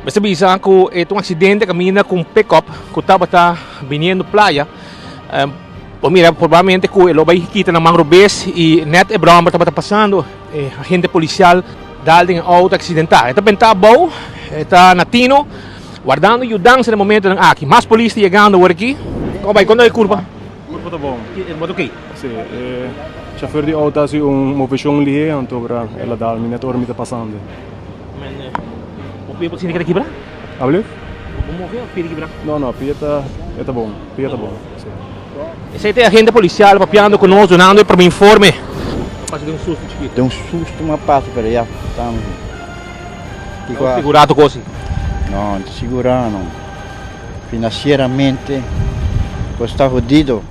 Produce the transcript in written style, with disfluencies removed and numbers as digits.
Mester bisa ku e ta un aksidente kaminda ku un pickup ku tabata biniendo playa. Bo mira probablemente ku e lo bai kita na man robes i nèt e bròmber tabata pasando. E agente polisial dal den e outo aksidentá. E ta bentá abou, e ta na tino, wardando yudansa na e momentonan aki. Mas polis ta yegando awor aki. Kon bai? Kon ta e kurpa? Kurpa ta bon. E moto kei? Si, e chauffeur di outo a hasi un moveshon lihé anto ora el a dal mi nèt ora mi ta pasando. Men, bo pia por sinti ku ta kibra? Ablief? Bo move of pia ta kibra? No, no, pia ta, e ta bon, pia ta bon, si. Esei ta e agente policial papiando cu nos, dunando e prome informe. A pasa den un susto chikito. Den un susto mi a pasa, pero ya tan. Kiko a. Sigurá tu kosi? No, no ta sigurá no. Financieramente, cos ta hodido.